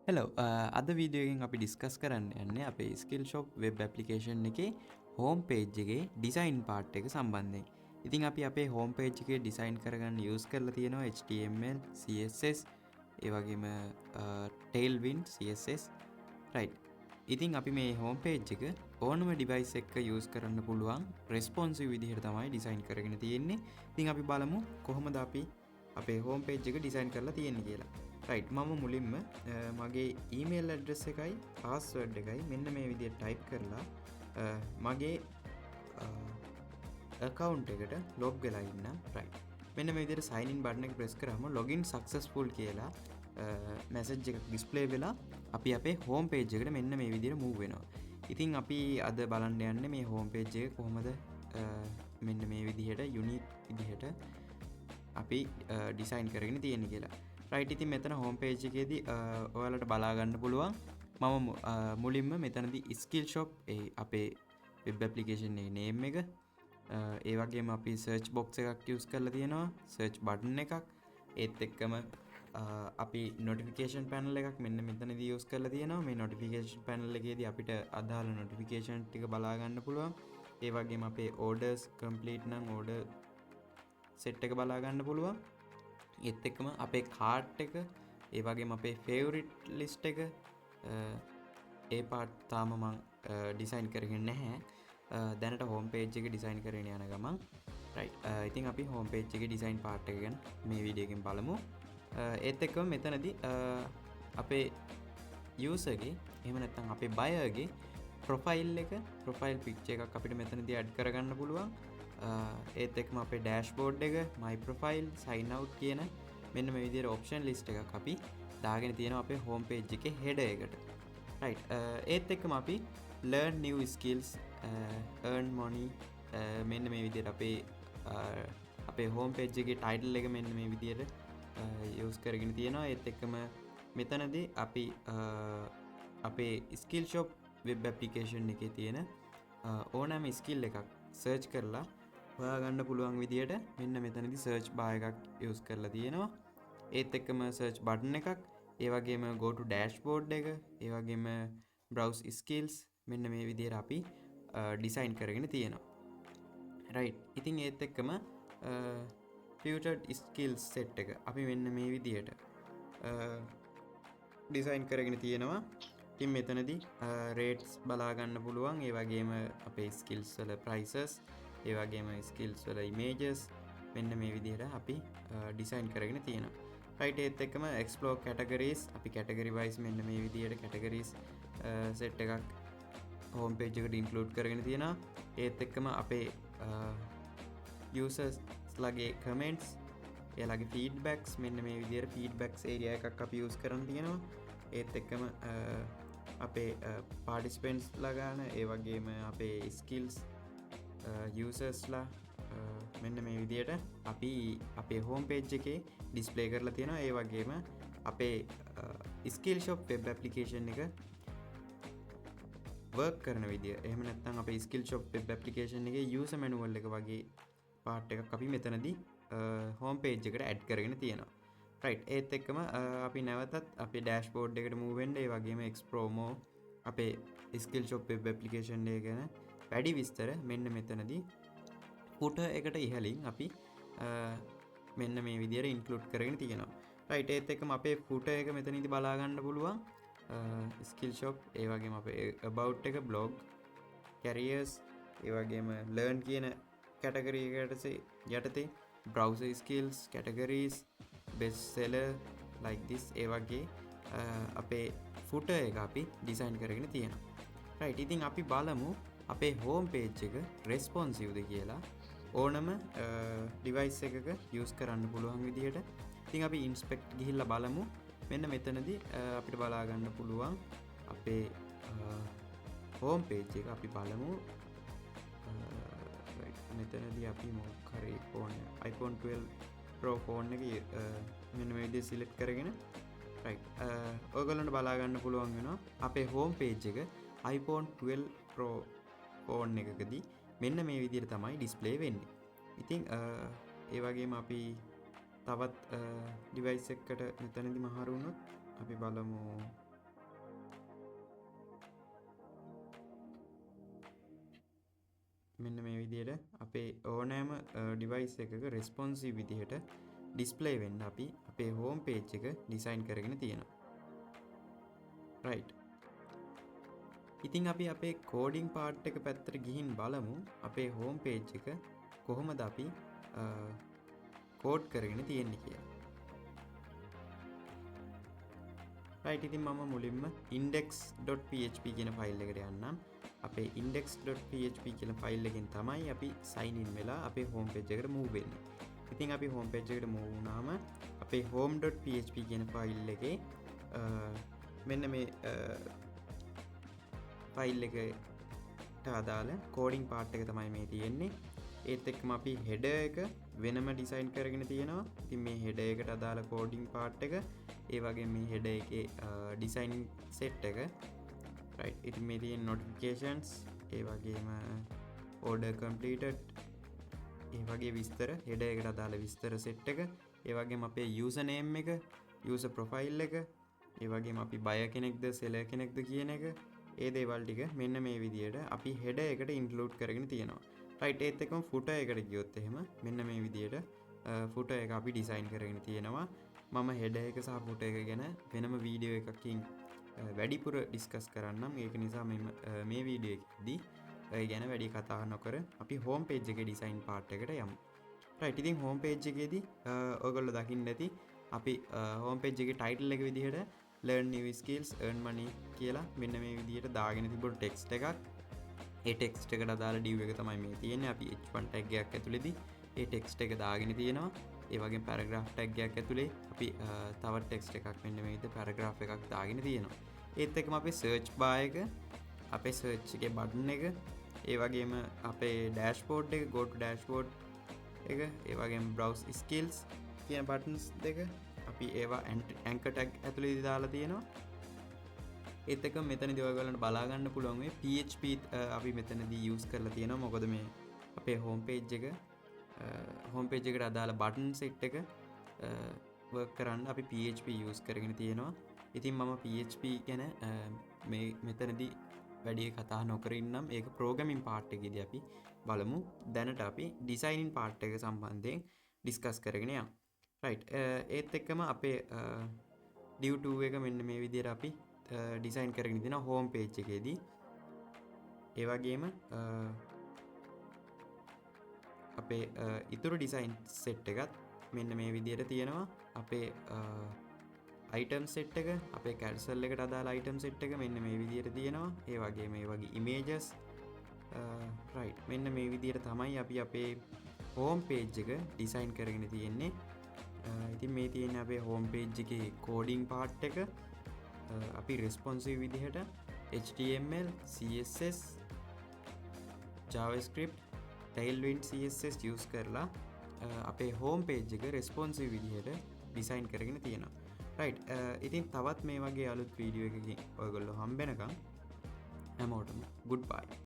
Hello, අද video එකෙන් අපි ඩිස්කස් කරන්න යන්නේ අපේ ස්කිල් ෂොප් වෙබ් ඇප්ලිකේෂන් එකේ හෝම් පේජ් එකේ ඩිසයින් පාර්ට් එක සම්බන්ධයෙන්. ඉතින් අපි අපේ හෝම් පේජ් එකේ ඩිසයින් කරගන්න යූස් කරලා තියෙනවා HTML, CSS, ඒ වගේම Tailwind CSS. Right. ඉතින් අපි මේ හෝම් පේජ් එක ඕනම ඩිවයිස් එකක යූස් කරන්න පුළුවන් රෙස්පොන්සිව් විදිහට තමයි ඩිසයින් කරගෙන තියෙන්නේ. ඉතින් අපි බලමු කොහොමද අපි අපේ හෝම් පේජ් එක ඩිසයින් කරලා තියෙන්නේ කියලා. රයිට්, මම මුලින්ම මගේ ඊමේල් ඇඩ්‍රස් එකයි පාස්වර්ඩ් එකයි මෙන්න මේ විදිහට ටයිප් කරලා මගේ ඇකවුන්ට් එකට ලොග් වෙලා ඉන්නම්. රයිට්. මෙන්න මේ විදිහට සයින් ඉන් බටන් එක ප්‍රෙස් කරාම ලොගින් සක්සස්ෆුල් කියලා මැසේජ් එකක් ඩිස්ප්ලේ වෙලා අපි අපේ හෝම් පේජ් එකට මෙන්න මේ විදිහට මූව් වෙනවා. ඉතින් අපි අද බලන්න යන්නේ මේ හෝම් පේජ් එක කොහොමද මෙන්න මේ විදිහට යුනික් විදිහට අපි ඩිසයින් කරගෙන තියෙන්නේ කියලා. රයිට්, ඉතින් මෙතන හෝම් පේජ් එකේදී ඔයාලට බලා ගන්න පුළුවන් මම මුලින්ම මෙතනදී ස්කිල් ෂොප් ඒ අපේ වෙබ් ඇප්ලිකේෂන් එකේ නේම් එක, ඒ වගේම අපි සර්ච් බොක්ස් එකක් යූස් කරලා තියෙනවා, සර්ච් බටන් එකක්, ඒත් එක්කම අපි නොටිෆිකේෂන් පැනල් එකක් මෙන්න මෙතනදී යූස් කරලා තියෙනවා. මේ නොටිෆිකේෂන් පැනල් එකේදී අපිට අදාළ නොටිෆිකේෂන් ටික බලා ගන්න පුළුවන්. ඒ වගේම අපේ ඕඩර්ස් කම්ප්ලීට් නම් ඕඩර් සෙට් එක බලා ගන්න පුළුවන්. ඒත් එක්කම අපේ කාට් එක, ඒ වගේම අපේ ෆේවරිට් ලිස්ට් එක, ඒ පාර්ට් තාම මං ඩිසයින් කරගෙන නැහැ. දැනට හෝම් පේජ් එක ඩිසයින් කරගෙන යන ගමන්. රයිට්, ඉතින් අපි හෝම් පේජ් එකේ ඩිසයින් පාර්ට් එක ගැන මේ වීඩියෝ එකෙන් බලමු. ඒත් එක්කම මෙතනදී අපේ යූසර්ගේ, එහෙම නැත්නම් අපේ බයර්ගේ ප්‍රොෆයිල් එක, ප්‍රොෆයිල් පික්චර් එකක් අපිට මෙතනදී ඇඩ් කරගන්න පුළුවන්. ඒත් එක්කම අපේ ඩෑෂ්බෝඩ් එක, my profile, sign out කියන මෙන්න මේ විදිහට ඔප්ෂන් ලිස්ට් එකක් අපි දාගෙන තියෙනවා අපේ හෝම් පේජ් එකේ හෙඩර් එකට. රයිට්, ඒත් එක්කම අපි learn new skills, earn money, මෙන්න මේ විදිහට අපේ අපේ හෝම් පේජ් එකේ ටයිටල් එක මෙන්න මේ විදිහට යූස් කරගෙන තියෙනවා. ඒත් එක්කම මෙතනදී අපි අපේ ස්කිල් ෂොප් වෙබ් ඇප්ලිකේෂන් එකේ තියෙන ඕනෑම ස්කිල් එකක් සර්ච් කරලා හොයාගන්න පුළුවන් විදියට මෙන්න මෙතනදී සර්ච් බාර් එකක් යූස් කරලා තියෙනවා. ඒත් එක්කම සර්ච් බටන් එකක්, ඒ වගේම go to dashboard එක, ඒ වගේම browse skills මෙන්න මේ විදියට අපි ඩිසයින් කරගෙන තියෙනවා. රයිට්, ඉතින් ඒත් එක්කම ෆීචර්ඩ් ස්කිල්ස් සෙට් එක අපි මෙන්න මේ විදියට ඩිසයින් කරගෙන තියෙනවා. ඉතින් මෙතනදී රේට්ස් බලා ගන්න පුළුවන්. ඒ වගේම අපේ ස්කිල්ස් වල ප්‍රයිසස්, ඒ වගේම ස්කිල්ස් වල ඉමේජස් මෙන්න මේ විදිහට අපි ඩිසයින් කරගෙන තියෙනවා. රයිට්, ඒත් එක්කම එක්ස්ප්ලෝර් කැටගරීස්, අපි කැටගරි වයිස් මෙන්න මේ විදිහට කැටගරීස් සෙට් එකක් හෝම් පේජ් එකට ඉන්ක්ලූඩ් කරගෙන තියෙනවා. ඒත් එක්කම අපේ යූසර්ස් ලගේ කමෙන්ට්ස්, එයාලගේ ෆීඩ්බැක්ස්, මෙන්න මේ විදිහට ෆීඩ්බැක්ස් ඒරියා එකක් අපි යූස් කරන් තියෙනවා. ඒත් එක්කම අපේ පාටිසිපෙන්ට්ස් ලා ගාන, ඒ වගේම අපේ ස්කිල්ස් යූසර්ස්ලා මෙන්න මේ විදිහට අපි අපේ හෝම් පේජ් එකේ ඩිස්ප්ලේ කරලා තියෙනවා. ඒ වගේම අපේ ස්කිල් ෂොප් වෙබ් ඇප්ලිකේෂන් එක වර්ක් කරන විදිය, එහෙම නැත්නම් අපේ ස්කිල් ෂොප් වෙබ් ඇප්ලිකේෂන් එකේ යූසර් මැනුවල් එක වගේ පාර්ට් එකක් අපි මෙතනදී හෝම් පේජ් එකට ඇඩ් කරගෙන තියෙනවා. රයිට්, ඒත් එක්කම අපි නැවතත් අපේ ඩෑෂ්බෝඩ් එකට මූව් වෙන්න, ඒ වගේම එක්ස්ප්ලෝර් මෝර්, අපේ ස්කිල් ෂොප් වෙබ් ඇප්ලිකේෂන් එක ගැන වැඩි විස්තර මෙන්න මෙතනදී ෆුටර් එකට ඉහළින් අපි මෙන්න මේ විදියට ඉන්ක්ලූඩ් කරගෙන තියෙනවා. රයිට්, ඒත් එක්කම අපේ ෆුටර් එක මෙතනදී බලා ගන්න පුළුවන්. ස්කිල් ෂොප්, ඒ වගේම අපේ about එක, බ්ලොග්, කැරියර්ස්, ඒ වගේම ලර්න් කියන කැටගරි එකට යටතේ browse skills, categories, best seller, like this, ඒ වගේ අපේ ෆුටර් එක අපි ඩිසයින් කරගෙන තියෙනවා. රයිට්, ඉතින් අපි බලමු අපේ හෝම් පේජ් එක රෙස්පොන්සිව්ද කියලා ඕනම ඩිවයිස් එකක යූස් කරන්න පුළුවන් විදිහට. ඉතින් අපි ඉන්ස්පෙක්ට් ගිහිල්ලා බලමු. මෙන්න මෙතනදී අපිට බලා ගන්න පුළුවන් අපේ හෝම් පේජ් එක අපි බලමු. රයිට්, මෙතනදී අපි මොකක් හරි ෆෝන්, iPhone 12 Pro phone එක මෙන්න මේ විදිහට සිලෙක්ට් කරගෙන, රයිට්, ඔයගොල්ලන්ට බලා ගන්න පුළුවන් වෙනවා අපේ හෝම් පේජ් එක iPhone 12 Pro phone එකකදී මෙන්න මේ විදිහට තමයි ඩිස්ප්ලේ වෙන්නේ. ඉතින් ඒ වගේම අපි තවත් ඩිවයිස් එකකට මෙතනදි මාරු වුණොත් අපි බලමු. මෙන්න මේ විදිහට අපේ ඕනෑම ඩිවයිස් එකක රෙස්පොන්සිව් විදිහට ඩිස්ප්ලේ වෙන්න අපි අපේ හෝම් පේජ් එක ඩිසයින් කරගෙන තියෙනවා. රයිට්. ඉතින් අපි අපේ කෝඩින් පාර්ට් එක පැත්තට ගිහින් බලමු අපේ හෝම් පේජ් එක කොහොමද අපි කෝඩ් කරගෙන තියෙන්නේ කියලා. රයිට්, ඉතින් මම මුලින්ම index.php කියන ෆයිල් එකට යන්නම්. අපේ index.php කියන ෆයිල් එකෙන් තමයි අපි sign in වෙලා අපේ හෝම් පේජ් එකට මූව් වෙන්නේ. ඉතින් අපි හෝම් පේජ් එකට මූව් වුණාම අපේ home.php කියන ෆයිල් එකේ මෙන්න මේ ෆයිල් එකට අදාළ කෝඩින් පාර්ට් එක තමයි මේ තියෙන්නේ. ඒත් එක්කම අපි හෙඩර් එක වෙනම ඩිසයින් කරගෙන තියෙනවා. ඉතින් මේ හෙඩර් එකට අදාළ කෝඩින් පාර්ට් එක, ඒ වගේම මේ හෙඩර් එකේ ඩිසයින් සෙට් එක. රයිට්, ඉතින් මේ තියෙන නොටිෆිකේෂන්ස්, ඒ වගේම ඕඩර් කම්ප්ලීටඩ්, ඒ වගේ විස්තර, හෙඩර් එකට අදාළ විස්තර සෙට් එක, ඒ වගේම අපේ යූසර් නේම් එක, යූසර් ප්‍රොෆයිල් එක, ඒ වගේම අපි බයර් කෙනෙක්ද සෙලර් කෙනෙක්ද කියන එක, ඒ දේවල් ටික මෙන්න මේ විදියට අපි හෙඩර් එකට ඉන්ක්ලූඩ් කරගෙන තියෙනවා. රයිට්, ඒත් එක්කම ෆුටර් එකට ගියොත් එහෙම මෙන්න මේ විදියට ෆුටර් එක අපි ඩිසයින් කරගෙන තියෙනවා. මම හෙඩර් එක සහ ෆුටර් එක ගැන වෙනම වීඩියෝ එකකින් වැඩිපුර ඩිස්කස් කරන්නම්. ඒක නිසා මේ වීඩියෝ එකේදී ඒ ගැන වැඩි කතා නොකර අපි හෝම් පේජ් එකේ ඩිසයින් පාර්ට් එකට යමු. රයිට්, ඉතින් හෝම් පේජ් එකේදී ඔයගොල්ලෝ දකින්න ඇති අපි හෝම් පේජ් එකේ ටයිටල් එක විදිහට learn new skills, earn money කියලා මෙන්න මේ විදිහට දාගෙන තිබුණු ටෙක්ස්ට් එකක්. ඒ ටෙක්ස්ට් එකට අදාළ div එක තමයි මේ තියෙන්නේ. අපි h1 tag එකක් ඇතුලේදී ඒ ටෙක්ස්ට් එක දාගෙන තියෙනවා. ඒ වගේම පැරග්‍රාෆ් ටැග් එකක් ඇතුලේ අපි තවත් ටෙක්ස්ට් එකක් මෙන්න මේ විදිහට පැරග්‍රාෆ් එකක් දාගෙන තියෙනවා. ඒත් එක්කම අපේ සර්ච් බාර් එක, අපේ සර්ච් එකේ බටන් එක, ඒ වගේම අපේ ඩෑෂ්බෝඩ් එක, go to dashboard එක, ඒ වගේම browse skills කියන බටන්ස් දෙක අපි ඒවා ඇන්කර් ටැග් ඇතුලේදී දාලා තියෙනවා. ඒත් එක්ක මෙතනදී ඔයගොල්ලන්ට බලා ගන්න පුළුවන් මේ PHP අපි මෙතනදී යූස් කරලා තියෙනවා. මොකද මේ අපේ හෝම් පේජ් එක, හෝම් පේජ් එකට අදාළ බටන් සෙට් එක වර්ක් කරන්න අපි PHP use කරගෙන තියෙනවා. ඉතින් මම PHP ගැන මේ මෙතනදී වැඩි කතා නොකර ඉන්නම්. ඒක ප්‍රෝග්‍රෑමින් පාර්ට් එකේදී අපි බලමු. දැනට අපි ඩිසයිනින් පාර්ට් එක සම්බන්ධයෙන් ඩිස්කස් කරගෙන යමු. රයිට්, ඒත් එක්කම අපේ div 2 එක මෙන්න මේ විදිහට අපි ඩිසයින් කරගෙන තියෙනවා හෝම් පේජ් එකේදී. ඒ වගේම අපේ ඉතුරු ඩිසයින් සෙට් එකත් මෙන්න මේ විදිහට තියෙනවා. අපේ අයිටම් සෙට් එක, අපේ කැරසල් එකට අදාළ අයිටම් සෙට් එක මෙන්න මේ විදිහට තියෙනවා. ඒ වගේම මේ වගේ ඉමේජස්. රයිට්, මෙන්න මේ විදිහට තමයි අපි අපේ හෝම් පේජ් එක ඩිසයින් කරගෙන තියෙන්නේ. ඉතින් මේ තියෙන්නේ අපේ හෝම් පේජ් එකේ කෝඩින් පාර්ට් එක. අපි රෙස්පොන්සිව් විදිහට HTML, CSS, JavaScript, Tailwind CSS use කරලා අපේ හෝම් පේජ් එක රෙස්පොන්සිව් විදිහට ඩිසයින් කරගෙන තියෙනවා. රයිට්, ඉතින් තවත් මේ වගේ අලුත් වීඩියෝ එකකින් ඔයගොල්ලෝ හම්බෙනකම් හැමෝටම ගුඩ් බයි.